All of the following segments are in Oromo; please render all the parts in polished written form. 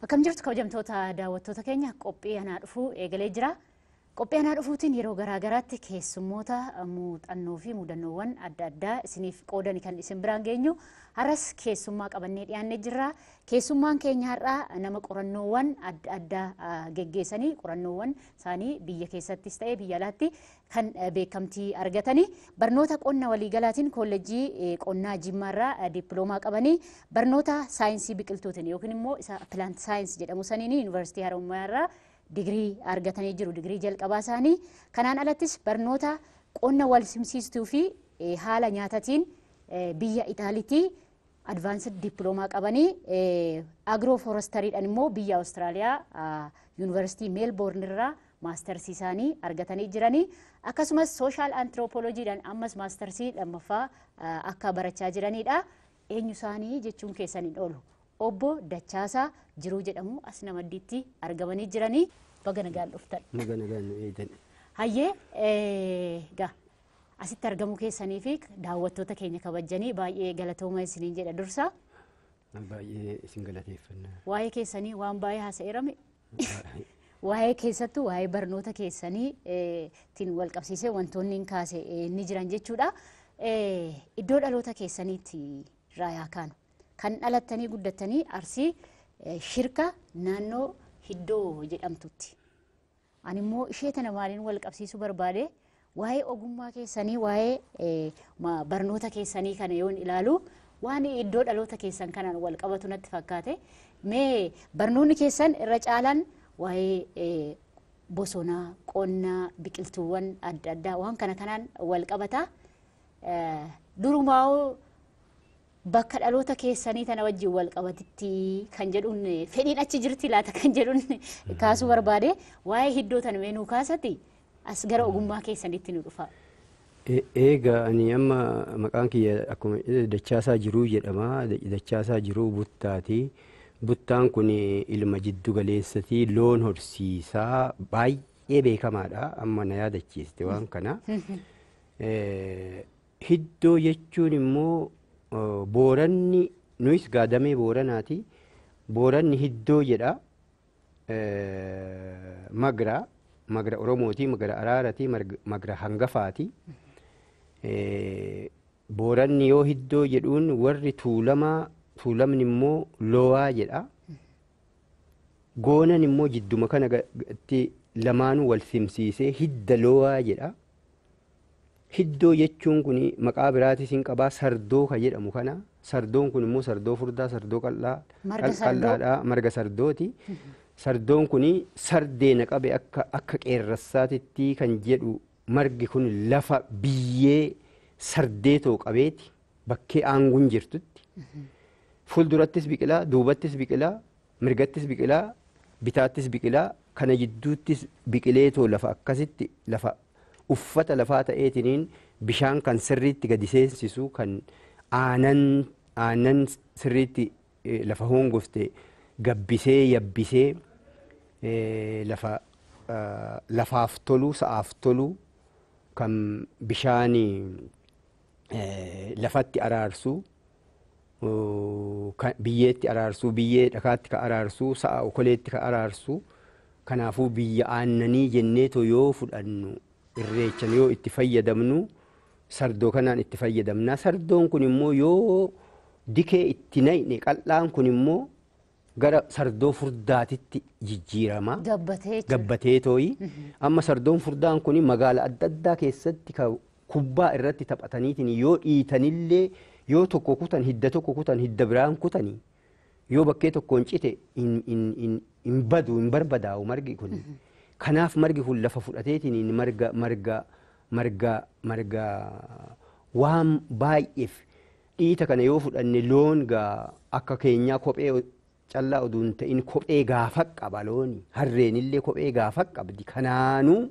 Akkam jirtu kabajamtoota daawwattoota keenya, qophii anaa dhufuu eegalee jira. Qophii anaa dhufuutiin yeroo garaa garaatti keessummoota muuxannoo fi mudannoowwan adda addaa isiniif qoodan kan isin biraan geenyu, har'as keessummaa qabannee dhiyaannee jirra. Keessummaan keenya har'aa nama qorannoowwan adda addaa geggeessanii, qorannoowwan isaanii biyya keessattis ta'ee biyya alaatti kan beekamtii argatanii, barnoota qonna waliigalaatiin kolleejjii qonnaa Jimmaarraa dippiloomaa qabanii, barnoota saayinsii biqiltuutiin yookiin immoo isa plant science jedhamu saniin Yuunivarsiitii Harommayaarraa digirii argatanii jiru, digirii jalqabaa isaanii. Kanaan alattis barnoota qonna wal simsiistuu fi haala nyaatatiin biyya Itaaliitti advanced dippiloomaa qabanii, agro forestryidhaan immoo biyya Awustiraaliyaa Yuunivarsiitii Meelboorn irraa maastarsii isaanii argatanii jiranii, akkasumas social anthropologydhaan ammas maastarsii lammaffaa akka barachaa jiranidha. Eenyu isaanii jechuun keessan hin oolu. Obbo Dachaasaa Jiruu jedhamu, as namaddiitti argamanii jiranii. Baga nagaan dhuftan. Baga nagaan nu eegan. Hayyee, egaa asitti argamuu keessanii fi daawwattoota keenya kabajanii baay'ee galatooma isiniin jedha dursa. Baay'ee isin galateeffanna. Waa'ee keessanii waan baay'ee haasa'eerame. Waa'ee keessattuu waa'ee barnoota keessanii ittiin wal qabsiisee wantoonni hin kaase ni jiran jechuudha. Iddoo dhaloota keessaniitti raayaa kaanu. Kan dhalattanii guddattanii Arsii Shirka naannoo Hiddoo jedhamtutti. Ani immoo ishee tana maaliin wal qabsiisuu barbaade, waa'ee ogummaa keessanii, waa'ee barnoota keessanii kana yoon ilaalu waan iddoo dhaloota keessan kanaan wal qabatu natti fakkaate. Mee barnoonni keessan irra caalaan waa'ee bosonaa, qonnaa, biqiltuuwwan adda addaa waan kana kanaan wal qabata. Durumaa bakka dhaloota keessanii tana wajjin wal qabatitti kan jedhuun, fedhiin achi jirti laata kan jedhuun kaasuu barbaade. Waa'ee Hiddoo tana mee nuu kaasati, as gara ogummaa keessanitti nu dhufa. Egaa ani amma maqaan kiyya akkuma Dachaasaa Jiruu jedhama. Dachaasaa Jiruu Buttaati. Buttaan kun ilma jiddu galeessatii, loon horsiisaa baay'ee beekamaadha. Amma na yaadachiiste waan kana. Hiddoo jechuun immoo Booranni, nuyis gaadamee Booranaati. Booranni Hiddoo jedha. Magra, magra Oromooti, magra Araarati, magra hangafaati. Booranni yoo Hiddoo jedhuun, warri Tuulamaa, Tuulamni immoo Loowaa jedha. Goonan immoo jidduma kana itti lamaanuu wal simsiisee Hidda Loowaa jedha. Hiddoo jechuun kun maqaa biraatis hin qabaa, sardoo ka jedhamu kana. Sardoon kun immoo sardoo furdaa, sardoo qal'aa, qal'aadha, marga sardooti. Sardoon kun sardeena qabe akka qeerrassaatitti kan jedhu, margi kun lafa biyyee sardeetoo qabeeti bakkee aanguun jirtutti. Fuuldurattis biqilaa, duubattis biqilaa, mirgattis biqilaa, bitaattis biqilaa, kana jidduuttis biqileetoo lafa akkasitti lafa uffata lafaa ta'eetiniin bishaan kan sirriitti gadi seensisu, kan aannan sirriitti lafa hongofte gabbisee yabbisee lafa lafaaf tolu, sa'aaf tolu, kan bishaan lafatti araarsu, biyyeetti araarsuu, biyyee dhakaatti ka araarsuu, sa'a okoleetti ka araarsu. Kanaafuu biyya aannanii jenneetoo yoo fudhannu, Irreechan yoo itti fayyadamnu sardoo kanaan itti fayyadamna. Sardoon kun immoo yoo dikee itti naqne, qal'aan kun immoo gara sardoo furdaatitti jijjiirama. Gabbatee. Gabbatee tooyi. Amma sardoon furdaan kun magaala adda addaa keessatti kubbaa irratti taphataniitiin yoo dhiitanillee, yoo tokko kutan, hidda tokko kutan, hidda biraan kutanii, yoo bakkee tokkoon cite hin badu, hin barbadaa'u margi kun. Kanaaf margi kun lafa fudhateetiin marga waan baay'eef dhiita kana yoo fudhanne, loon gaa akka keenyaa kophee callaa oduu hin ta'in kophee gaafa qaba looni, harreenillee kophee gaafa qabdi. Kanaanuu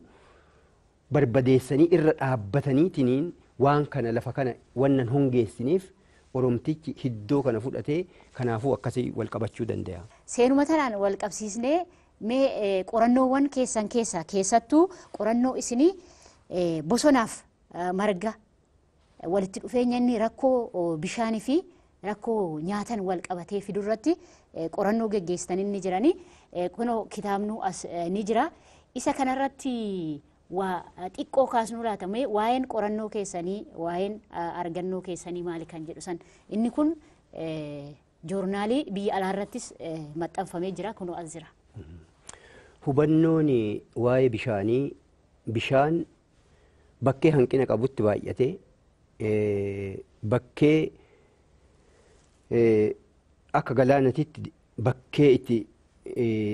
barbadeessanii irra dhaabbataniitiniin waan kana lafa kana wannan hongeessiniif Oromtichi Hiddoo kana fudhatee, kanaafuu akkasii wal qabachuu danda'a. Seenuma tanaan wal qabsiisnee, mee qorannoowwan keessan keessaa, keessattuu qorannoo isinii bosonaaf marga walitti dhufeenya inni rakkoo bishaanii fi Rakkoo nyaatan wal qabatee fidurratti qorannoo geggeessitanii ni jirani. Kunoo kitaabnu as ni jira. Isa kanarratti waa xiqqoo kaasnuu laatamee waa'een qorannoo keessanii waa'een argannoo keessanii maali kan jedhu san inni kun joornaalii biyya alaarrattis maxxanfamee jira kunoo as jira. Hubannoon waa'ee bishaanii bishaan bakkee hanqina qabutti baay'atee bakkee akka galaanatitti bakkee itti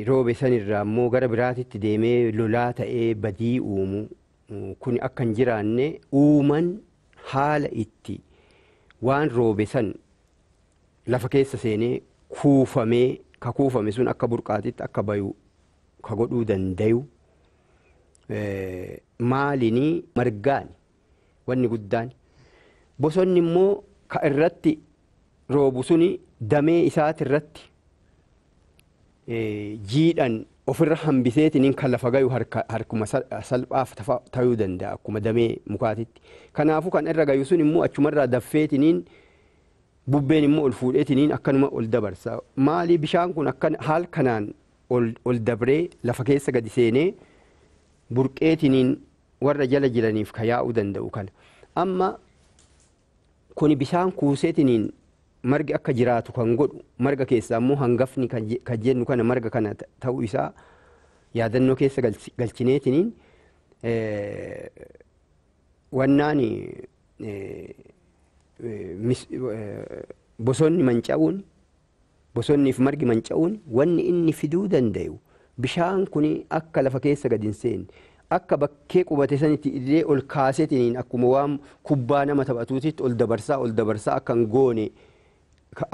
roobe sanirraa immoo gara biraatitti deemee lolaa ta'ee badii uumu kun akka hin jiraanne uuman haala itti waan roobe san lafa keessa seenee kuufamee ka kuufame sun akka burqaatitti akka bayu ka godhuu dandayu maalinii margaani wanni guddaan bosonni immoo ka irratti roobu suni damee isaati irratti jiidhan ofirra hambiseetiniin kan lafa gayu harkuma salphaaf ta'uu danda'a akkuma damee mukaatitti. Kanaafuu kan irra gayu sun immoo achumarraa daffeetiniin bubbeen immoo ol fuudheetiniin akkanuma ol dabarsa. Maali bishaan kun akkan haal kanaan ol dabree lafa keessa gadi seenee burqeetiniin warra jala jiraniif ka yaa'uu danda'u kana. Amma kuni bishaan kuuseetiniin margi akka jiraatu kan godhu marga keessaa immoo hangafni kan jennu kana marga kana ta'uu isaa yaadannoo keessa galchineetiniin wannaan bosonni manca'uun bosonniif margi manca'uun wanni inni fiduu danda'u bishaan kun akka lafa keessa gadi hin seenne akka bakkee qubate sanitti illee ol kaaseetiniin akkuma waan kubbaa nama taphatuutitti ol dabarsaa akka hin goone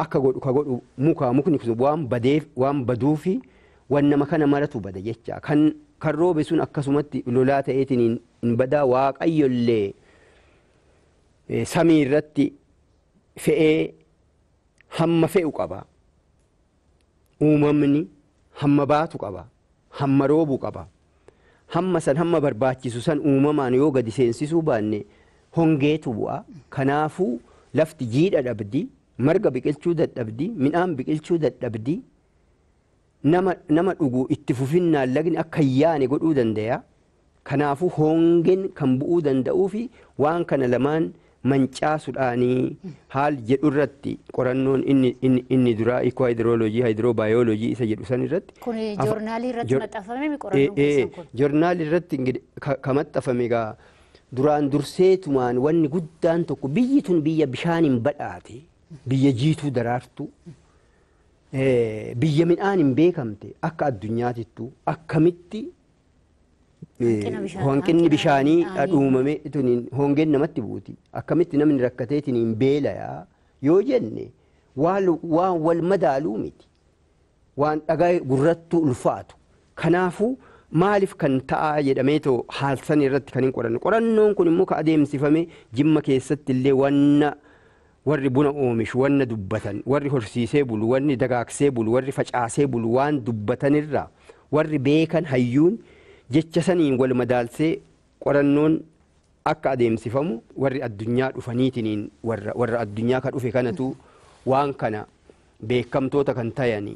akka godhu ka godhu muka mukni kun waan badeef waan baduufi waan nama kana maratu bada jecha kan roobe sun akkasumatti lolaa ta'eetiin hin badaa. Waaqayyollee samii irratti fe'ee hamma fe'u qaba. Uumamni hamma baatu qaba. Hamma roobu qaba. Hamma san hamma barbaachisu san uumamaan yoo gadi seensisuu baanne hongeetu bu'a. Kanaafuu lafti jiidha dhabdi, marga biqilchuu dadhabdi, midhaan biqilchuu dadhabdi. Nama dhugu itti fufinnaan lagni akka hin yaane godhuu danda'a. Kanaafuu hongeen kan bu'uu danda'uu fi waan kana lamaan mancaasuudhaanii haal jedhu irratti qorannoon inni duraa ikoo haayidrooloojii haayidroobaayoloojii isa jedhu san irratti. Kun joornaalii irratti maxxanfame qorannoon keessan kun? Joornaalii irratti ka maxxanfame egaa duraan durseetumaan wanni guddaan tokko biyyi tun biyya bishaaniin badhaate, biyya jiituu daraartu, biyya midhaan hin beekamte akka addunyaatittu akkamitti hanqinni bishaanii uumame hongeen namatti buuti akkamitti namni rakkateetiin hin beelayaa yoo jenne waan wal madaaluu miti waan dhagaa gurrattuu ulfaatu. Kanaafuu maaliif kan ta'aa jedhameetoo haalsan irratti kan hin qoranne. Qorannoon kun immoo ka adeemsifame Jimma keessatti illee wanna warri buna oomishu wanna dubbatan, warri horsiisee bulu, warri dagaagsee bulu, warri facaasee bulu waan dubbatanirraa warri beekan hayyuun jecha saniin wal madaalsee qorannoon akka adeemsifamu warri addunyaa dhufaniitiniin warra addunyaa ka dhufe kanatu waan kana beekamtoota kan ta'an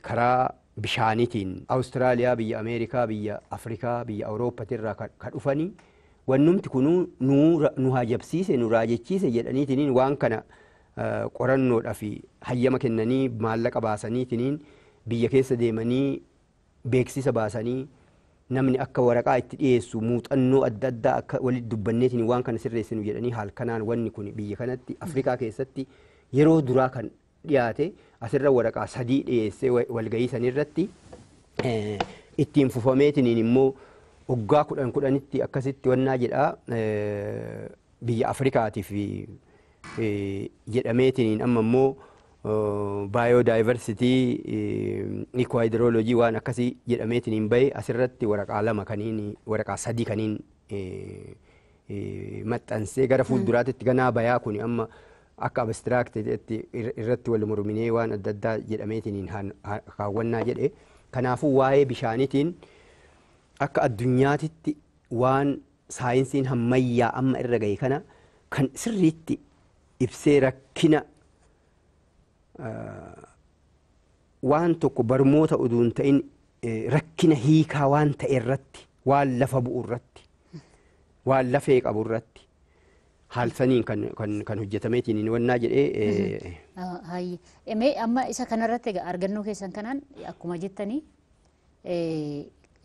karaa bishaaniitiin Awustiraaliyaa, biyya Ameerikaa, biyya Afrikaa, biyya Awurooppaatirraa ka dhufanii wannumti kunuu nu hajabsiise nu raajechiise jedhaniitiniin waan kana qorannoodhaaf hayyama kennanii maallaqa baasaniitiniin biyya keessa deemanii beeksisa baasanii namni akka waraqaa itti dhiyeessu muuxannoo adda addaa akka walitti dubbanneetiin waan kana sirreessinu jedhanii haal kanaan wanni kun biyya kanatti Afrikaa keessatti yeroo duraa kan dhiyaate asirra waraqaa 3 dhiyeessee walgahii sanirratti ittiin fufameetiniin immoo waggaa 10-10tti akkasitti wannaa jedhaa biyya Afrikaatiif jedhameetiniin amma immoo baayodaayivarsitii ikoohaayidrooloojii waan akkasii jedhameetiniin bahe asirratti waraqaa 2 kaniin waraqaa 3 kaniin maxxansee gara fuulduraatitti ganaa bayaa kun amma akka abstiraaktiitti irratti wal morminee waan adda addaa jedhameetiniin kaawwannaa jedhe. Kanaafuu waa'ee bishaaniitiin akka addunyaatitti waan saayinsiin hammayyaa amma irra gahe kana kan sirriitti ibsee rakkina waan tokko barmoota uduun ta'in rakkina hiikaa waan ta'e irratti waan lafa bu'u irratti waan lafee qabu irratti haalsaniin kan hojjetameetiin inni wannaa jedhee. Hayyee. Mee amma isa kanarratti egaa argannoo keessan kanaan akkuma jettanii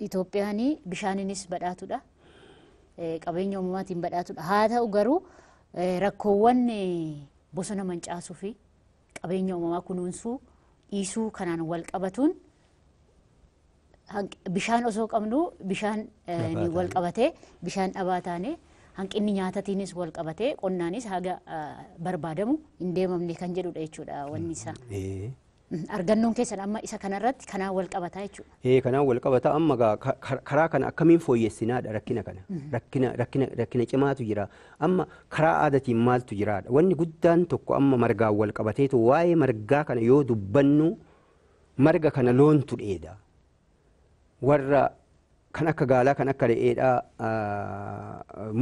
Itoophiyaan bishaaniinis badhaatudha. Qabeenya uumamaatiin badhaatudha. Haa ta'u garuu rakkoowwan bosona mancaasuu fi qabeenya uumamaa kunuunsuu dhiisuu kanaan wal qabatuun bishaan osoo qabnu bishaan wal qabatee bishaan dhabaa taane hanqinni nyaatatiinis wal qabatee qonnaanis haga barbaadamu hin deemamne kan jedhudha jechuudha wanni isaa. Argannoon keessan amma isa kanarratti kanaan wal qabataa jechuudha. Kanaan wal qabataa amma karaa kana akkamiin fooyyessinaadha rakkina kana. Rakkina cimaatu jira. Amma karaa aadaatiin maaltu jiraadha. Wanni guddaan tokko amma margaan wal qabateetu waa'ee margaa kana yoo dubbannu marga kana loontu dheeda. Warra kan akka gaalaa kan akka re'eedhaa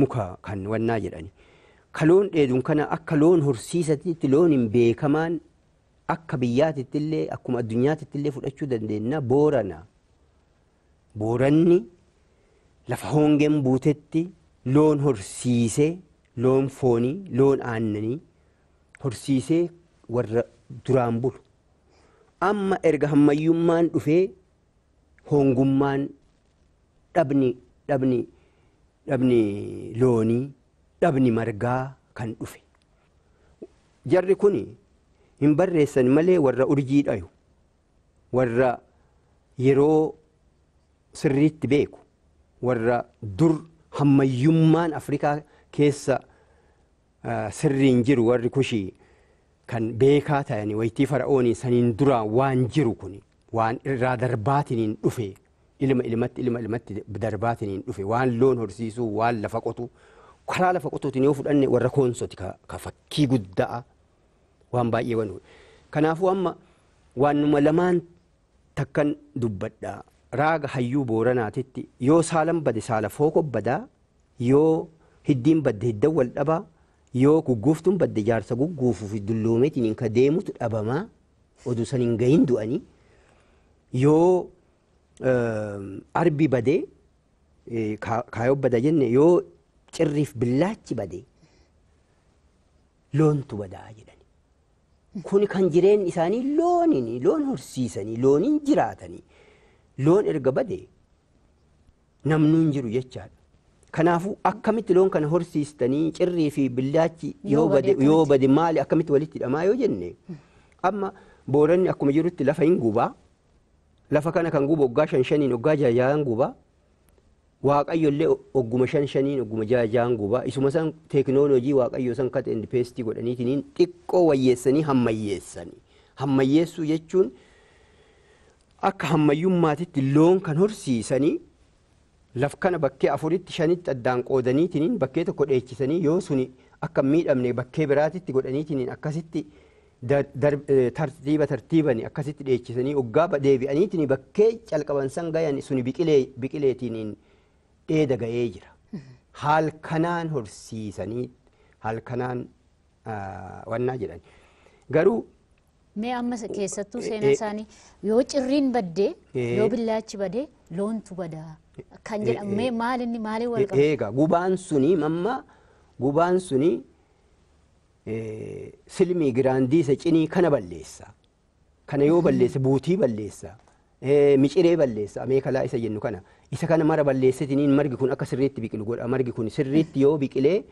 muka kan wannaa jedhani. Ka loon dheeduun kana akka loon horsiisatitti loon hin beekamaan akka biyyaatitti illee akkuma addunyaatitti illee fudhachuu dandeenya Boorana. Booranni lafa hongeen buutetti loon horsiisee loon foonii loon aannanii horsiisee warra duraan bulu. Amma erga hammayyummaan dhufee hongummaan dhabni loonii dhabni margaa kan dhufe. Jarri kuni hin barreessan malee warra urjii dhayu warra yeroo sirriitti beeku warra dur hammayyummaan Afrikaa keessa sirriin jiru warri kushii kan beekaa ta'ani waytii fara'oonii saniin duraan waan jiru kuni waan irraa darbaatiniin dhufe ilma ilmatti darbaatiniin dhufe waan loon horsiisuu waan lafa qotu karaa lafa qotuutiin yoo fudhanne warra koonsoti ka fakkii guddaa waan baay'ee waan. Kanaafuu amma waanuma lamaan takkan dubbadha. Raaga hayyuu Booranaatitti yoo saalan bade saala fooko badaa yoo hiddiin badde hiddan wal dhabaa yoo gugguuftuun badde jaarsa gugguufuu fi dulloomeetiin ka deemutu dhabamaa oduu san hin gahin du'anii yoo arbi badee kaayoo bada jenne yoo cirriif billaachi badee loontu badaa jedhani. Kun kan jireenyi isaanii looniin loon horsiisanii looniin jiraatanii loon erga badee namnu hin jiru jechaadha. Kanaafuu akkamitti loon kana horsiistanii cirrii fi billaachi yoo bade maali akkamitti walitti hidhamaa yoo jenne amma Booranni akkuma jirutti lafa hin gubaa. Lafa kana kan gubu waggaa 5-5 waggaa 6-6 gubaa. Waaqayyo illee ogguma 5-5 ogguma 6-6 gubaa. Isuma san teekinooloojii waaqayyo san cut and paste godhaniitiin xiqqoo wayyeessanii hammayyeessanii. Hammayyeessuu jechuun akka hammayyummaatitti loon kan horsiisanii laf kana bakkee 4tti 5tti addaan qoodaniitiin bakkee tokko dheechisanii yoo suni akka miidhamne bakkee biraatitti godhaniitiin akkasitti tartiiba akkasitti dheechisanii waggaa deebi'aniitiin bakkee calqaban san gayan suni biqileetiin dheeda ga'ee jira. Haal kanaan horsiisanii haal kanaan wannaa jedhan. Garuu mee amma keessattuu seenaa isaanii yoo cirriin baddee yoo billaachi badee loontu badaa kan jedhamu mee maal inni maaliin wal qaba? Egaa gubaan suni mamma gubaan suni silmii giraandiisa cinii kana balleessa. Kana yoo balleesse buutii balleessa. Miciree balleessa ameekalaa isa jennu kana. Isa kana mara balleessitiniin margi kun akka sirriitti biqilu godha. Margi kun sirriitti yoo biqilee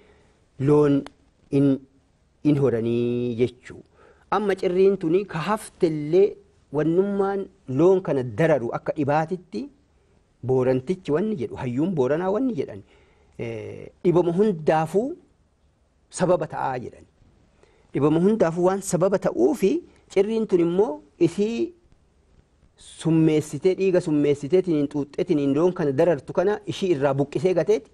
loon in horanii jechuu. Amma cirriin tuni ka haftellee wannummaan loon kana dararu akka dhibaatitti Boorantichi wanni jedhu hayyuun Booranaa wanni jedhan dhibama hundaafuu sababa ta'aa jedhan. Dhibama hundaafuu waan sababa ta'uufi cirriin tun immoo isii summeessitee dhiiga summeessiteetiin xuuxxeetiin loon kana darartu kana ishii irraa buqqisee gateeti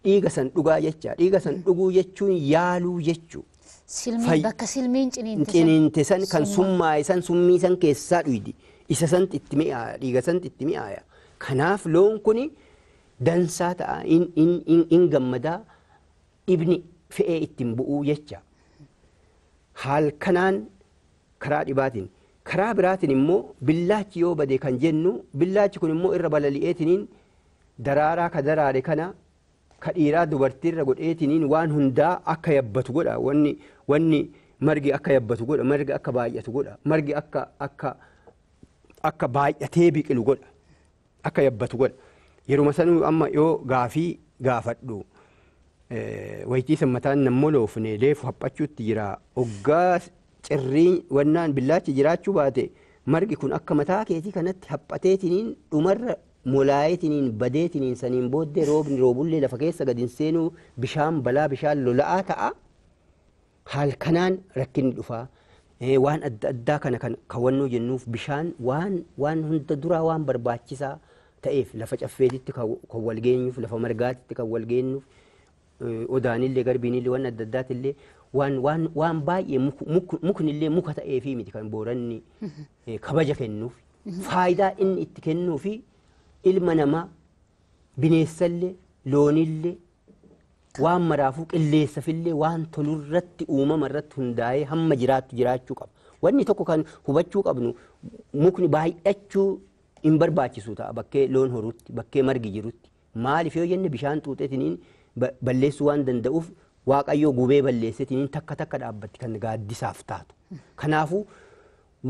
dhiiga san dhugaa jecha. Dhiiga san dhuguu jechuun yaaluu jechuu. Silmiin bakka silmiin ciniinte san kan summaa'e san summii san keessaa dhuydi. Isa san itti mi'aaya dhiiga san itti mi'aaya. Kanaaf loon kuni dansaa ta'a in gammadaa dhibni fe'ee ittiin bu'uu jecha. Haal kanaan Karaa dhibaatiin. Karaa biraatiin immoo billaachi yoo bade kan jennu billaachi kun immoo irra balali'eetiniin daraaraa ka daraare kana ka dhiiraa dubartiirra godheetiniin waan hundaa akka yabbatu godha. Wanni margi akka yabbatu godha, margi akka baay'atu godha, margi akka baay'atee biqilu godha, akka yabbatu godha. Yeruma sanuu amma yoo gaafii gaafadhu wayitii sammataan nan moloofne leefu haphachuutti jira. Oggaa cirrii wannaan billaachi jiraachuu baate margi kun akka mataa keetii kanatti haphateetiniin dhumarra molaayeetiniin badeetiniin saniin booddee roobni roobullee lafa keessa gadi hin seenuu bishaan balaa bishaan lola'aa ta'a. Haal kanaan rakkinni dhufaa. Waan adda addaa kana kan kawwannoo jennuuf bishaan waan hunda duraa waan barbaachisaa ta'eef lafa caffeetitti kan wal geenyuuf lafa margaatitti kan wal geenyuuf odaanillee garbiinillee waan adda addaatillee waan baay'ee muknillee muka ta'eefii miti kan Booranni kabaja kennuuf faayidaa inni itti kennuufi ilma namaa bineessallee loonillee waan maraafuu qilleessafillee waan tolurratti uumama irratti hundaa'ee hamma jiraattu jiraachuu qaba. Wanni tokko kan hubachuu qabnu mukni baay'achuu hin barbaachisu ta'a bakkee loon horutti bakkee margi jirutti. Maaliif yoo jenne bishaan xuuxeetiniin balleessuu waan danda'uuf Waaqayyoo gubee balleesseetiniin takka takka dhaabbatti kan gaaddisaaf taatu. Kanaafuu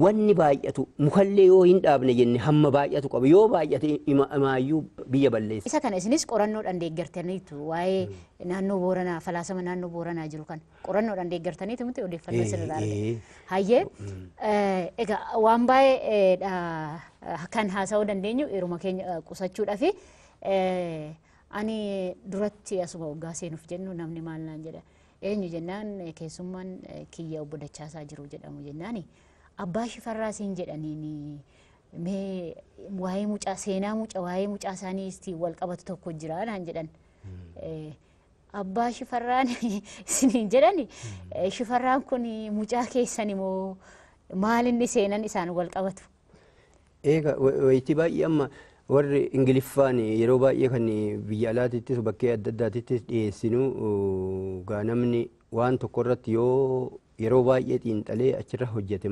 wanni baay'atu mukallee yoo hin dhaabne jenne hamma baay'atu qaba. Yoo baay'ate imaayyuu biyya balleessa. Isa kana isinis qorannoodhaan deeggartaniitu waa'ee naannoo Booranaa falaasama naannoo Booranaa jiru kana qorannoodhaan deeggartaniitu miti odeeffannoo isinirraa argate. Hayyee egaa waan baay'ee kan haasa'uu dandeenyu yeruma keenya qusachuudhaafi ani duratti asuma waggaa seenuuf jennu namni maal naan jedha eenyu jennaan keessummaan kiyya obbo Dachaasaa jiru jedhamu jennaani. Abbaa Shifarraa siin jedhaniin mee waa'ee mucaa seenaa mucaa waa'ee mucaa isaanii ittiin wal qabatu tokko jira naan jedhan. Abbaa Shifarraan isiniin jedhani Shifarraan kun mucaa keessan immoo maal inni seenan isaan wal qabatu? Egaa wayitii baay'ee amma warri Ingiliffaan yeroo baay'ee kan biyya alaatittis bakkee adda addaatittis dhiyeessinu gaa namni waan tokko irratti yoo yeroo baay'ee xiinxalee achirra hojjete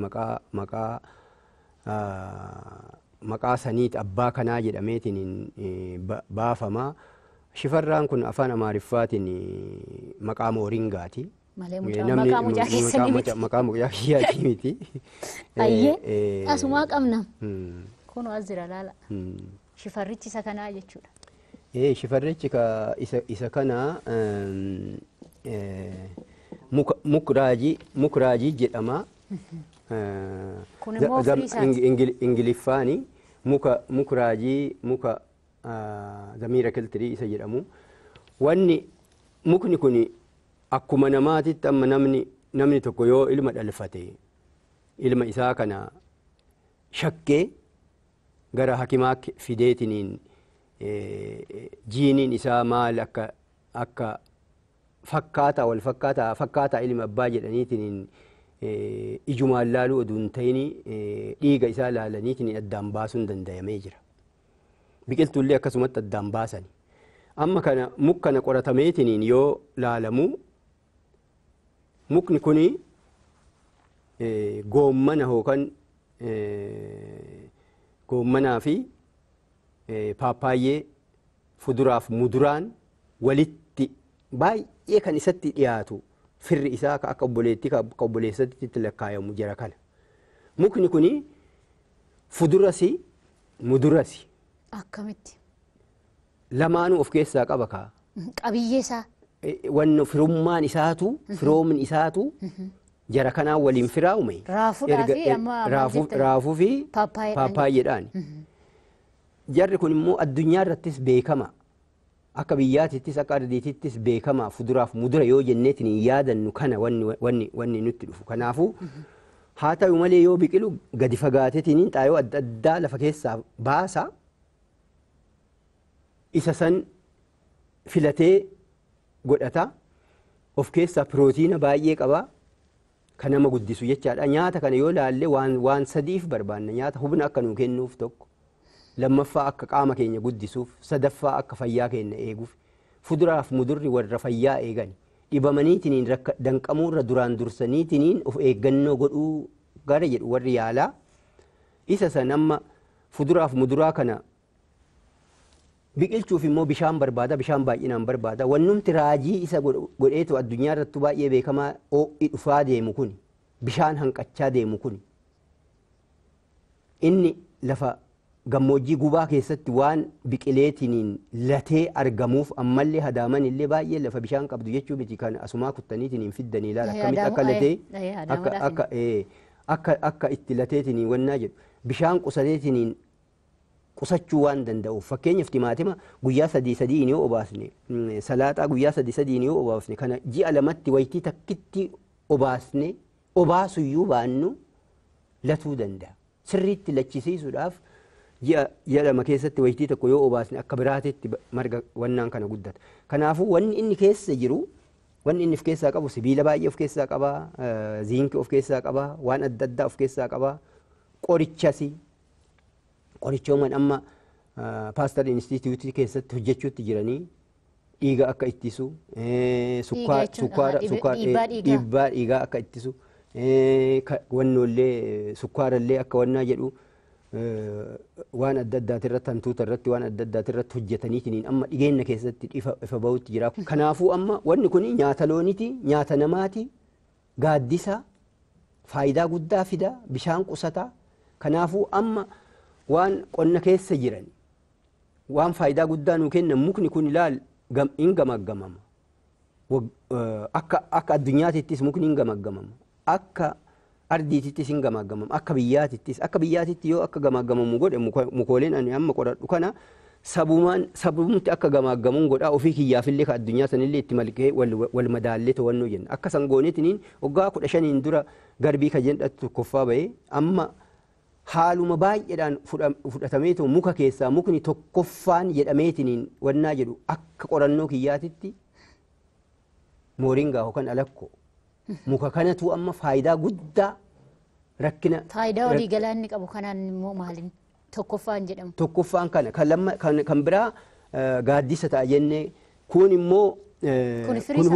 maqaa saniit abbaa kanaa jedhameetiin baafama. Shifarraan kun afaan Amaariffaatiin maqaa Mooringaati. Malee maqaa mucaa keessanii miti. Maqaa mucaa kiyyaatii miti. Ayyee asumaa qabna. Kun as jira laala. Shifarrichi isa kanaa jechuudha. Shifarrichi isa kana mukraajii jedhama. Kun immoo firii isaati. Ingiliffaani mukraajii muka zamiira kiltirii isa jedhamu. Wanni mukni kun akkuma namaatitti amma namni tokko yoo ilma dhalfate ilma isaa kana shakkee gara hakimaa fideetiniin jiiniin isaa maal akka fakkaataa wal fakkaataa ilma abbaa jedhaniitiin ijumaan laaluu oduu hin ta'in dhiiga isaa laalaniitiin addaan baasuun danda'amee jira. Biqiltuullee akkasumatti addaan baasani. Amma kana muk kana qoratameetiin yoo laalamu mukni kuni goommana yookaan goommanaa fi paappaayyee fuduraaf muduraan walitti baay'ee kan isatti dhiyaatu firri isaa akka obboleettii akka obboleessatti itti lakkaayamu jira kana. Mukni kuni fudurasi mudurasi. Akkamitti? Lamaanuu of keessaa qaba kaa. Qabiyyee isaa? Wanni firummaan isaatu firoomni isaatu jara kanaan waliin firaa'ume. Raafuudhaa fi amma raafuu fi paappaayyeedhaan. Jarri kun immoo addunyaa irrattis beekama. Akka biyyaatittis akka ardiitittis beekama fuduraaf mudura yoo jenneetiin hin yaadannu kana wanni nutti dhufu. Kanaafuu haa ta'u malee yoo biqilu gadi fagaateetiin xaayoo adda addaa lafa keessaa baasa. Isa san filatee godhata. Of keessaa pirootiina baay'ee qaba. Kan nama guddisu jechaadha. Nyaata kana yoo laalle waan sadiif barbaanna. Nyaata humna akka nuu kennuuf tokko. Lammaffaa akka qaama keenya guddisuuf, sadaffaa akka fayyaa keenya eeguuf, fuduraaf mudurri warra fayyaa eegan dhibamaniitiin danqamuurra duraan dursaniitiin of eeggannoo godhuu gara jedhu warri yaalaa isa san amma fuduraaf muduraa kana biqilchuuf immoo bishaan barbaada, bishaan baay'inaan barbaada. Wannumti raajii isa godheetu addunyaa irratti baay'ee beekamaa ho'i dhufaa deemu kun, bishaan hanqachaa deemu kun, inni lafa gammoojjii gubaa keessatti waan biqileetiniin latee argamuuf ammallee hadaaman illee baay'ee lafa bishaan qabdu jechuu miti kan asumaa kuttaniitiniin fiddanii ilaala akkamitti akka latee akka itti lateetiniin wannaa jedhu bishaan qusateetiniin qusachuu waan danda'uuf. Fakkeenyaaf timaatima guyyaa sadii sadiin yoo obaasne, salaaxaa guyyaa sadii sadiin yoo obaasne, kana ji'a lamatti waytii takkitti obaasne obaasuyyuu baannu latuu danda'a. Sirriitti lachisiisuudhaaf ji'a lama keessatti waytii tokko yoo obaasne akka biraatitti marga wannaan kana guddata. Kanaafuu wanni inni keessa jiru, wanni inni of keessaa qabu sibiila baay'ee of keessaa qaba, ziinkii of keessaa qaba, waan adda addaa of keessaa qaba, qorichasi. Qorichooman amma Paastar Instituutii keessatti hojjechuutti jiranii dhiiga akka ittisu, dhiibbaa dhiigaa akka ittisu, wannoollee sukkaarallee akka wannaa jedhu waan adda addaatirratti hantuuta irratti waan adda addaatirratti hojjetaniitiin amma dhigeenna keessatti ifa bahutti jira. Kanaafuu amma wanni kun nyaata looniiti, nyaata namaati, gaaddisa, faayidaa guddaa fida, bishaan qusata. Kanaafuu amma waan qonna keessa jiran waan faayidaa guddaa nuu kennan mukni kun ilaal hin gamaggamama. Akka addunyaatittis mukni hin gamaggamama. Akka ardiitittis hin gamaggamama. Akka biyyaatittis akka biyyaatitti yoo akka gamaggamamu godhe mukooleen ani amma qoradhu kana sabumti akka gamaggamuun godhaa ofii kiyyaafillee ka addunyaa sanillee itti malkee wal madaallee to'annoo jenna. Akka sangooneetiniin waggaa 15 dura garbii ka jedhatu tokkoffaa bahee amma haaluma baay'eedhaan fudhatameetu muka keessaa mukni tokkoffaan jedhameetiniin wannaa jedhu akka qorannoo kiyyaatitti mooringaa yookaan alakkoo muka kanatu amma faayidaa guddaa rakkina faayidaa walii galaa inni qabu kanaan immoo maaliin tokkoffaan jedhamu tokkoffaan kana kan lamma kan biraa gaaddisa ta'a jennee kun immoo kun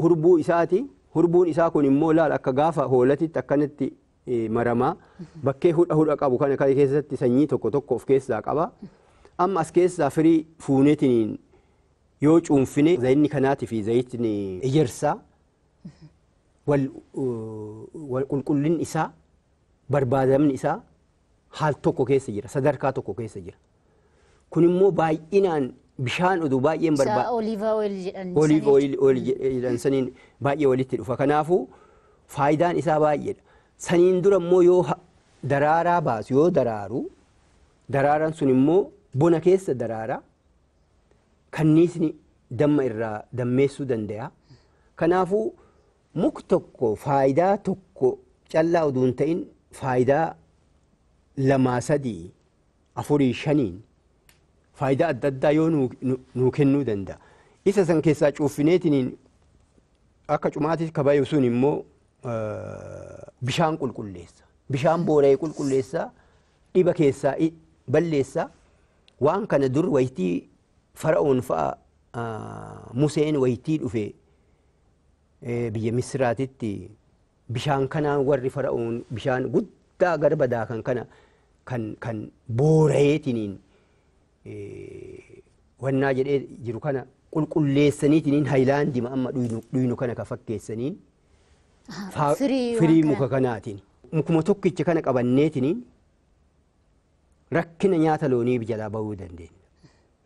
hurbuu isaati. Hurbuun isaa kun immoo laal akka gaafa hoolatitti akkanatti maramaa bakkee hudha hudha qabu kana keessatti sanyii tokko tokko of keessaa qaba. Amma as keessaa firii fuuneetiniin yoo cuunfine zayinni kanaatii fi zayitni ejersaa wal qulqullinni isaa barbaadamni isaa haal tokko keessa jira, sadarkaa tokko keessa jira. Kun immoo baay'inaan bishaan oduu baay'een barbaada. Olive oil jedhan. Olive oil jedhan saniin baay'ee walitti dhufa. Kanaafuu faayidaan isaa baay'eedha. Saniin dura immoo yoo daraaraa baasu yoo daraaru daraaraan sun immoo bona keessa daraara kanniisni damma irraa dammeessuu danda'a. Kanaafuu muk tokko faayidaa tokko callaa oduu hin ta'in faayidaa 2, 3, 4, 5 faayidaa adda addaa yoo nuu kennuu danda'a. Isa san keessaa cuuffineetiniin akka cumaatiif kabayu sun immoo bishaan qulqulleessa. Bishaan boora'ee qulqulleessa, dhiba keessaa balleessa. Waan kana dur waytii fara'oon fa'a Museen waytii dhufe biyya Misiraatitti bishaan kanaan warri fara'oon bishaan guddaa garba daakan kana kan boora'eetiniin wannaa jedhee jiru kana qulqulleessaniitiniin haayilaandii amma dhuynu kana ka fakkeessaniin firii muka kanaatiin. Mukuma tokkicha kana qabanneetiniin rakkina nyaata loonii jalaa bahuu dandeenya.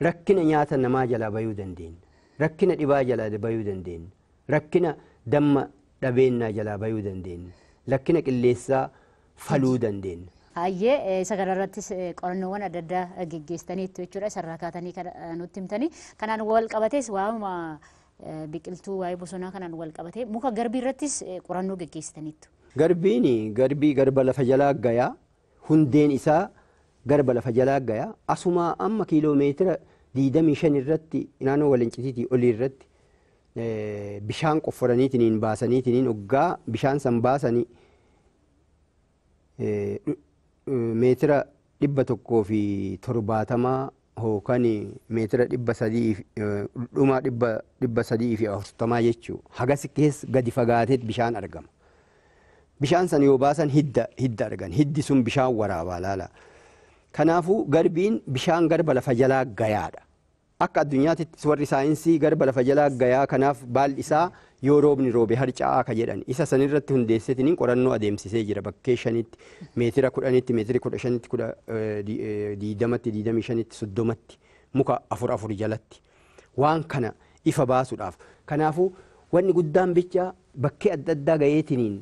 Rakkina nyaata namaa jalaa bahuu dandeenya. Rakkina dhibaa jalaa bahuu dandeenya. Rakkina damma dhabeennaa jalaa bahuu dandeenya. Rakkina qilleessaa faluu dandeenya. Hayyee isa kanarrattis qorannoowwan adda addaa geggeessitaniitu jechuudha. Isarraa kaatanii kan nutti himtanii. Kanaan wal qabatees waa'uma biqiltuu waa'ee bosonaa kanaan wal qabatee muka garbii irrattis qorannoo geggeessitaniitu. Garbiin garbii garba lafa jalaa gayaa hundeen isaa garba lafa jalaa gayaa asuma amma kiiloomeetira 25 irratti naannoo Walincitiitii olii irratti bishaan qofforaniitiniin baasaniitiniin hoggaa bishaan san baasanii meetira 170 yookaan meetira 300 dhuma 340 jechuu hagas keessa gadi fagaateet bishaan argama. Bishaan san yoo baasan hidda argan. Hiddi sun bishaan waraabaa laala. Kanaafuu garbiin bishaan garba lafa jalaa gayaadha. Akka addunyaatti warri saayinsii garba lafa jalaa gayaa kanaaf baalli isaa yoo roobni roobe harca'aa ka jedhan isa sanirratti hundeesseetiin qorannoo adeemsisee jira bakkee 5tti meetira 10tti meetira 15tti 20tti 25tti 30tti muka 4 jalatti waan kana ifa baasuudhaaf. Kanaafuu wanni guddaan bicha bakkee adda addaa gayeetiniin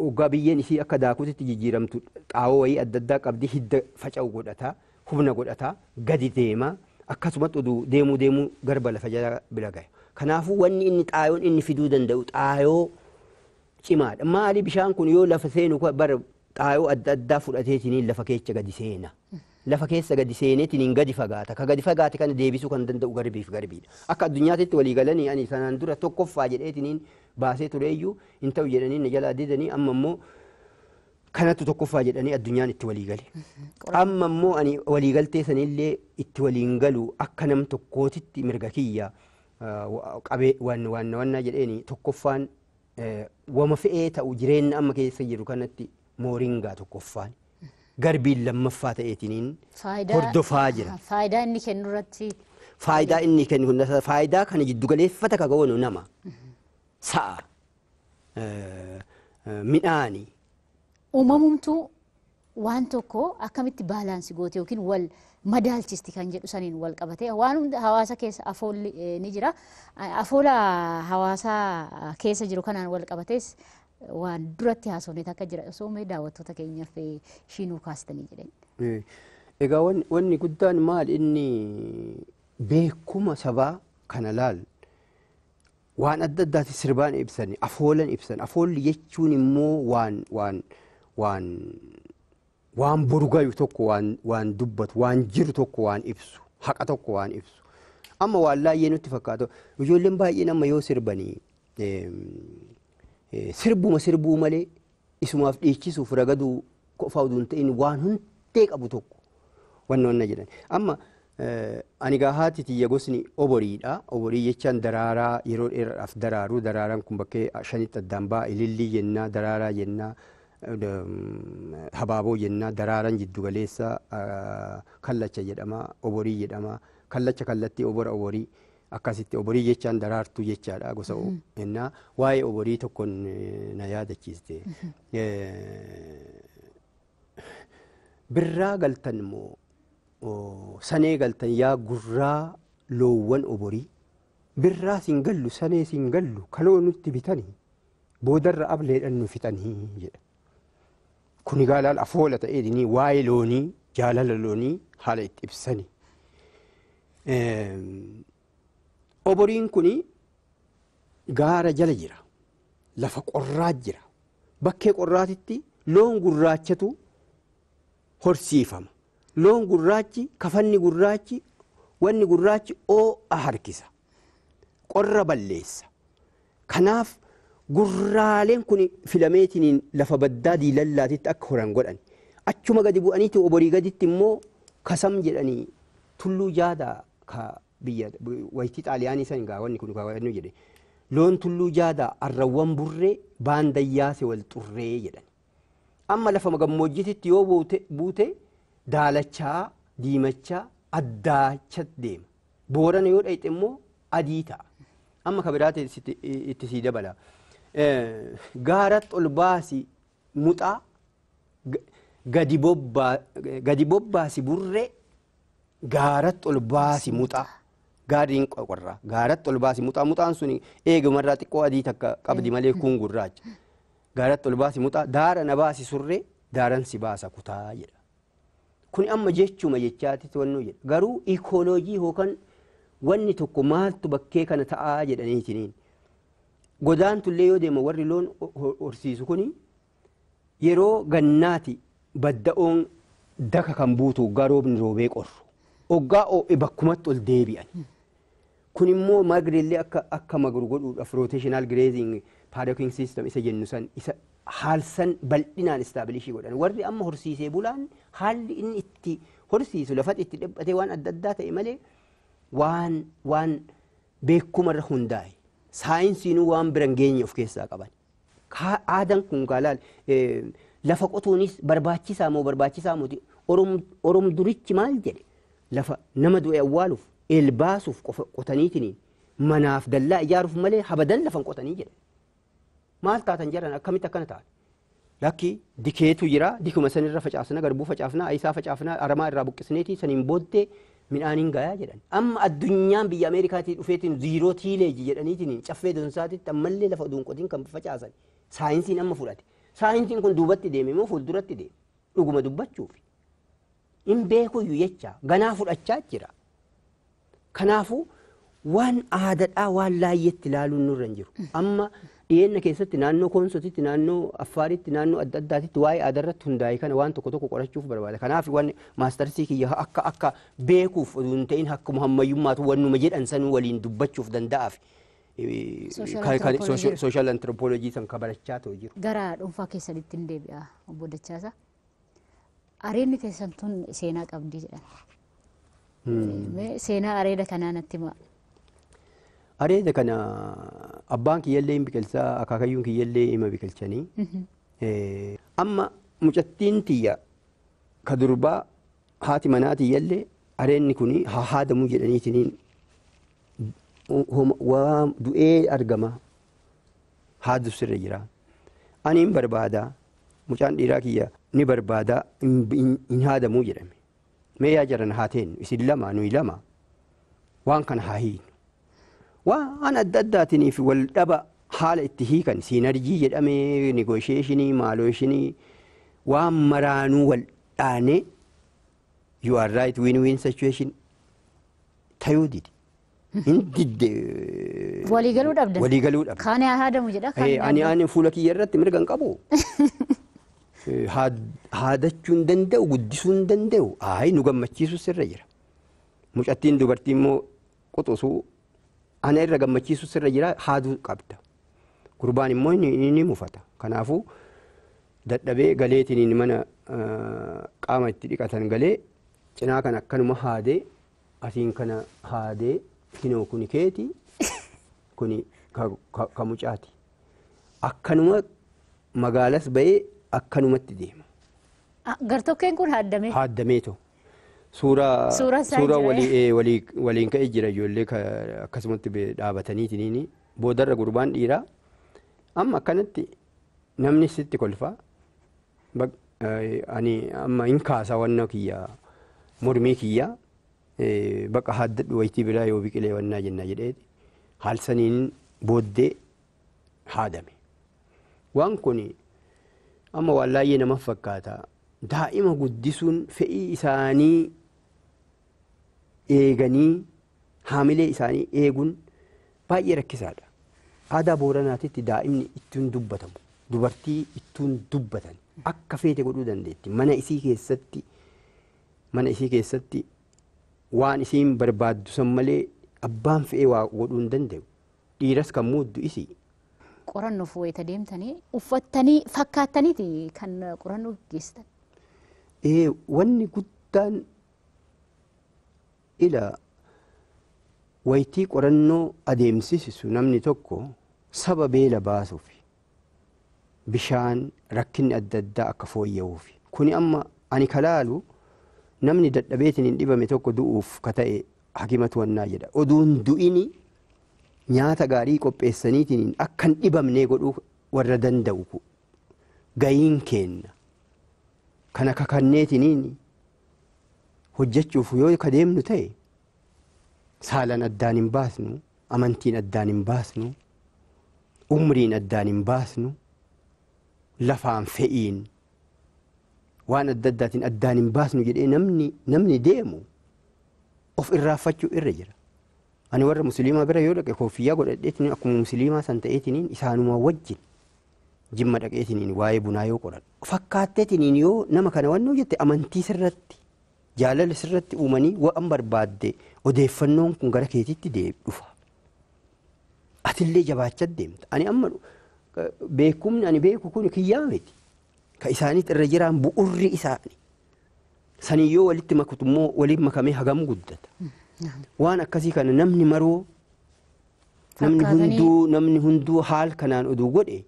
oggaa biyyeen isii akka daakuutitti jijjiiramtu xaawoo wayii adda addaa qabdi hidda faca'u godhata. Humna godhata gadi deema akkasumatti oduu deemuu garba lafa jala bira gaya. Kanaafuu wanni inni xaayoon inni fiduu danda'u xaayoo cimaadha. Maali bishaan kun yoo lafa seenu bara xaayoo adda addaa fudhateetiniin lafa keessa gadi seena. Lafa keessa gadi seeneetiniin gadi fagaata. Ka gadi fagaate kana deebisuu kan danda'u garbiif garbiidha. Akka addunyaatti walii galanii ani sanaan dura tokkoffaa jedheetiniin baasee tureeyyuu hin ta'u jedhanii na jalaa didanii amma immoo kanattu tokkoffaa jedhanii addunyaan itti walii gale. Amma immoo ani waliigaltee sanillee itti waliin galu akka nam tokkootitti mirga kiyya qabee wannaa jedheeni tokkoffaan wama fe'ee ta'u jireenya amma keessa jiru kanatti mooringaa tokkoffaan garbiin lammaffaa ta'eetiniin hordofaa jira. Faayidaa inni kennu irratti. Faayidaa inni kennu faayidaa kana jiddugaleeffata ka goonu nama sa'a midhaanii. Uumamumtuu waan tokko akkamitti baalaansii goote yookiin wal madaalchisti kan jedhu saniin wal qabatee waan hunda hawaasa keessa afoolli ni jira. Afoola hawaasaa keessa jiru kanaan wal qabatees waan duratti haasofne akka jira osoo mee daawwattoota keenyaaf ishiinuu kaastanii jedhan. Egaa wanni guddaan maal inni beekuma sabaa kana laal waan adda addaati sirbaan ibsan afoolan ibsan afoolli jechuun immoo waan boru gayu tokko waan dubbatu waan jiru tokko waan ibsu haqa tokko waan ibsu amma waan laayyee nutti fakkaatu ijoolleen baay'een amma yoo sirbanii sirbuma sirbuu malee isumaaf dhiichisuuf ragaduu qofa oduu hin ta'in waan hundee qabu tokko wanna jedhan amma ani gaa haati tiyya gosni oboriidha. Oborii jechaan daraaraa yeroo dheeraadhaaf daraaru daraaraan kun bakkee 5tti addaan ba'a ilillii jennaa daraaraa jennaa habaaboo jennaa daraaraan jiddugaleessa kallacha jedhama oborii jedhama kallacha kallattii obora oborii akkasitti oborii jechaan daraartuu jechaadha gosa jennaa waa'ee oborii tokkoon na yaadachiiste. Birraa galtan immoo sanee galtan yaa gurraa loowwan oborii birraa siin gallu sanee siin gallu kaloo nutti bitanii boodarra ableedhaan nu fixanii jedha. Kuni gaalaal afoola ta'eedini waa'ee loonii jaalala loonii haala itti ibsani. Oboriin kuni gaara jala jira. Lafa qorraa jira. Bakkee qorraatitti loon gurraachatu horsiifama. Loon gurraachi kafanni gurraachi wanni gurraachi oo'a harkisa. Qorra balleessa. Kanaaf gurraaleen kun filameetiniin lafa baddaa diilallaatitti akka horan godhan. Achuma gadi bu'aniiti oborii gaditti immoo kasam jedhanii tulluu jaadaa ka biyya wayitii xaaliyaanii san gaa wanni kun gaa jedhe. Loon tulluu jaadaa arrawwan burree baandayyaase wal xurree jedhan. Amma lafa gammoojjititti yoo buute daalachaa diimachaa addaacha deema. Boorana yoo dhayxe immoo adii ta'a. Amma ka biraatti itti sii dabala. Gaaratti ol baasi muxaa gadi bobbaasi burree gaaratti ol baasi muxaa. Gaariin qorraa gaaratti ol baasi muxaa muxaan sun eegumarraa xiqqoo adii takka qabdi malee kun gurraacha. Gaaratti ol baasi muxaa daara na baasi surree daaran si baasa kutaa jedha. Kun amma jechuma jechaatti to'annoo jedha. Garuu ikooloojii yookaan wanni tokko maaltu bakkee kana ta'aa jedhaniitiniin. Godaantullee yoo deema warri loon horsiisu kuni yeroo gannaati badda'oon daka kan buutu oggaa roobni roobee qorru. Oggaa oo'e bakkumatti ol deebi'an. Kun immoo magrillee akka magru godhuudhaaf rotational grazing paddocking system isa jennu san isa haalsan bal'inaan istaabilishii godhan. Warri amma horsiisee bulaan haalli inni itti horsiisu lafatti itti dhiphatee waan adda addaa ta'e malee waan beekumarra hundaa'e saayinsiinuu waan bira hin geenye of keessaa qaban. Aadaan kun gaalaal lafa qotuunis barbaachisaa moo barbaachisaa mooti Orom durichi maal jedhe lafa nama du'e awwaaluuf elbaasuuf qotaniitiin manaaf dallaa ijaaruuf malee habadan lafan qotanii jedhe. Maal taatan jedhan akkamitti akkana ta'an? Lakki dikeetu jira dikuma sanirra facaasna garbuu facaafna ayisaa facaafna aramaa irraa buqqisneeti saniin booddee midhaaniin gayaa jedhan. Amma addunyaan biyya Ameerikaatii dhufeetiin ziiroo tiileeji jedhaniitiin caffee donsaatitti ammallee lafa oduun qotiin kan facaasan saayinsiin amma fudhate. Saayinsiin kun duubatti deeme moo fuulduratti deeme? Dhuguma dubbachuuf. Hin beekuyyuu jecha ganaa fudhachaa jira. Kanaafuu waan aadaadhaa waan laayyetti ilaaluun nurra hin jiru. Amma dhiyeenya keessatti naannoo Koonsotitti, naannoo Affaaritti, naannoo adda addaatitti waa'ee aadaa irratti hundaa'e kana waan tokko tokko qorachuuf barbaada. Kanaaf waan maastarsii kiyya akka beekuuf osoo hin ta'in akkuma ammayyummaatu wannuma jedhan sanuu waliin dubbachuuf danda'aaf. Sooshaal antiroopoolojii san kabarachaa ta'u jiru. Gara dhuunfaa keessanitti hin deebi'a obbo Dachaasa. Areedni keessan tun seenaa qabdi jedhan. Seenaa areeda kanaa natti himaa. Areeda kana abbaan kiyyallee hin biqilchaa akaakayyuun kiyyallee hima biqilchanii. Amma mucattiin tiyya ka durbaa haati manaa tiyyallee areedni kun haa haadamuu jedhaniitiin waa du'ee argama haadu sirra jira. Ani hin barbaada mucaan dhiiraa kiyya ni barbaada hin haadamuu jedhame. Mee yaa jiran haa teenyu isin lama nuyi lama waan kana haa hiinu. Waan adda addaatiniif wal dhaba haala itti hiikan siinarjii jedhamee negoosheeshinii maalooshinii waan maraanuu wal dhaane you are right win win situation tayuu didi. Hin didde. Waliigaluu dhabdan. Waliigaluu dhabdan. Kaan haa haadamu jedha. Ani fuula kiyya irratti mirga hin qabu. Haadachuu hin danda'u guddisuu hin danda'u ayi nu gammachiisu sirra jira. Mucattiin dubartii immoo quxisuu ana irra gammachiisu sirra jira haaduu qabda. Gurbaan immoo ni mufata. Kanaafuu dadhabee galeetiin mana qaama itti dhiqatan galee cinaa kana akkanuma haadee asiin kana haadee kinoo kuni keeti kuni ka mucaati. Akkanuma magaalas ba'ee akkanumatti deema. Gartokkeen kun haaddamee? Haaddamee ta'u. Suuraa waliin ka'ee jira ijoollee akkasumatti dhaabataniitiin boodarra gurbaan dhiiraa amma akkanatti namni sitti kolfaa ani amma hin kaasa wanna kiyya mormii kiyya bakka haaddadhu wayitii biraa yoo biqilee wannaa jenna jedheeti haalsaniin booddee haadame. Waan kun amma waan laayyee nama fakkaata. Daa'ima guddisuun fe'ii isaanii eeganii haamilee isaanii eeguun baay'ee rakkisaadha. Aadaa Booranaatitti daa'imni ittiin dubbatamu, dubartii ittiin dubbatan akka feete godhuu dandeetti. Mana isii keessatti waan isiin barbaaddu san malee abbaan fe'ee waa godhuu hin danda'u. Dhiiras kan muuddu isii. Qorannoof wayita deemtanii uffattanii fakkaattaniiti kan qorannoo geessitan. Wanni guddaan ila wayitii qorannoo adeemsisu namni tokko saba beela baasuuf bishaan rakkinni adda addaa akka fooyya'uuf. Kuni amma ani kalaalu namni dadhabeetiin hin dhibame tokko du'uuf ka ta'e hakimatu wannaa jedha. Oduun du'ini nyaata gaarii qopheessaniitiin akka hin dhibamnee godhuu warra danda'u gayiin kenna. Kana kakanneetiniin hojjechuuf yoo ka deemnu ta'e saalaan addaan hin baasnu, amantiin addaan hin baasnu, umriin addaan hin baasnu, lafaan fe'iin waan adda addaatiin addaan hin baasnu jedhee namni deemu of irraanfachuu irra jira. Ani warra musliimaa bira yoo dhaqe koffiyyaa godhadheetiin akkuma musliimaa san ta'eetiin isaanuma wajjin jimma dhaqeetiin waa'ee bunaa yoo qoradhu. Fakkaatteetiin yoo nama kana wannoo jette amantii sirratti jaalala sirratti uumanii waan barbaadde odeeffannoon kun gara keetitti dhufa. Atillee jabaachaa deemta. Ani amma beekumni ani beeku kun kiyyaa miti. Ka isaaniit irra jiraan bu'urri isaanii. Saniyyoo walitti makutu immoo waliin makamee hagam guddata. Waan akkasii kana namni maroo namni hunduu haal kanaan oduu godhe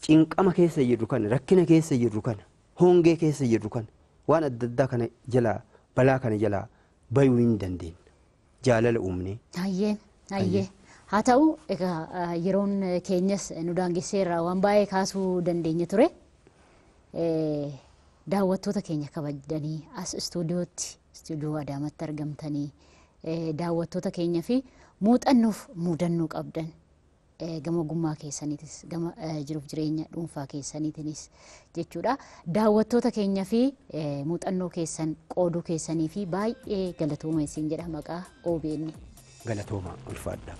Cinqama keessa jirru kana, rakkina keessa jirru kana, hongee keessa jirru kana, waan adda addaa kana jalaa, balaa kana jalaa bayuu hin dandeenya. Jaalala uumnee. Hayyee hayyee. Haa ta'u egaa yeroon keenyas nu daangesseerra, waan baay'ee kaasuu dandeenya ture. Daawwattoota keenya kabajanii as istuudiyootti, istuudiyoo Adaamatti argamtanii daawwattoota keenya fi muuxannoof muudannoo qabdan gama ogummaa keessaniitis gama jiruuf jireenya dhuunfaa keessaniitinis jechuudha. Daawwattoota keenya fi muuxannoo keessan qooduu keessanii fi baay'ee galatooma isin jedha maqaa OBN. Galatooma, ulfaadha.